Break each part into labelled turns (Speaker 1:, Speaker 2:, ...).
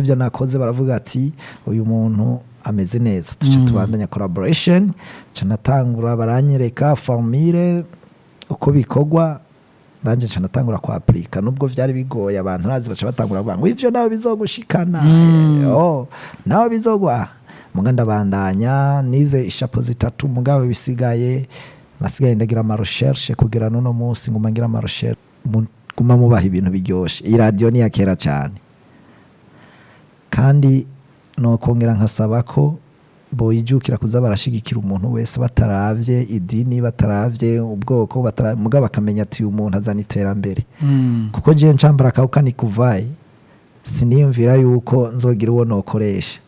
Speaker 1: byo nakoze, baravuga ati: "Uyu muntu ameze neza." Tuca tubandanya collaboration, nca natangura, baranyereka formule uko bikorwa, nanjye nca natangura kwapurika, nubwo vyari bigoye. Abantu urazi baca batangura kuvuga ngo ivyo nawe bizogushikana. Oh, nawe bizogwa. Muga ndabandanya, nize ishapo zitatu, mugabo bisigaye nasigaye ndagira ama recherche. Kugira n'uno munsi nguma ngira ama recherche, guma mubaha ibintu biryoshe. Iyi radiyo ni iya kera cyane, kandi nokongera nkasaba ko boyijukira kuza barashigikira umuntu wese bataravye idini, bataravye ubwoko, mugabo bakamenya ati uyu muntu azana iterambere. Kuko jewe ncambara akawuka nikuvayi, siniyumvira yuko nzogira uwo nokoresha.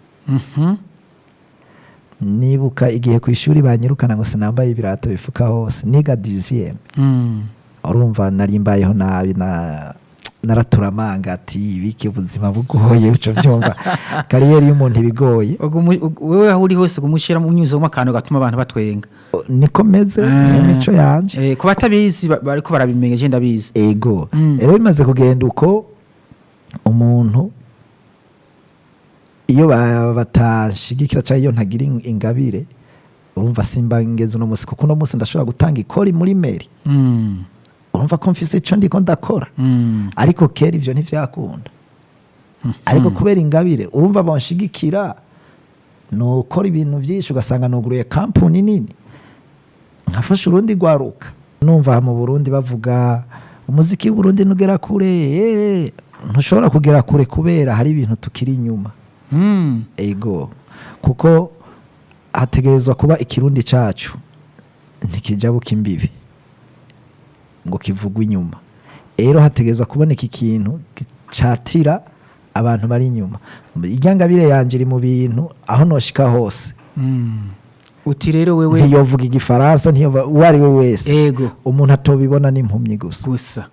Speaker 1: Nibuka igihe ku ishuri banyirukana ngo sinambaye ibirato bifuka hose, niga dixième. Urumva nari mbayeho nabi, na naraturamanga ati ibiki, ubuzima bugoye, uco vyumva, carrière y'umuntu ibigoye.
Speaker 2: Wewe aho uri hose uguma unyuzamo akantu gatuma abantu batwenga.
Speaker 1: Niko meze, niyo mico yanje.
Speaker 2: Ku batabizi bariko barabimenya, je ndabizi.
Speaker 1: Ego. Rero bimaze kugenda uko, umuntu iyo batanshigikira cyangwa iyo ntagira ingabire, urumva simba ngeze uno munsi, kuko uno munsi ndashobora gutanga ikori muri mairie. Urumva ko mfise ico ndiko ndakora. Ariko kera ivyo ntivyakunda, ariko kubera ingabire, urumva banshigikira, nukora ibintu byinshi, ugasanga nuguruye kampuni nini, nkafasha urundi rwaruka. Numva aha mu Burundi bavuga umuziki w'Uburundi ntugera kure, ntushobora kugera kure kubera hari ibintu tukiri inyuma. Ego, kuko hategerezwa kuba ikirundi cacu ntikijabuka imbibi ngo kivugwe inyuma. Rero hategerezwa kuboneka ikintu catira abantu bari inyuma. Irya ngabire yanje iri mu bintu aho noshika hose.
Speaker 2: Uti rero wewe
Speaker 1: ntiyovuga igifaransa, ntiyovuga uwo ari we wese. Umuntu atobibona n'impumyi gusa.
Speaker 2: Gusa.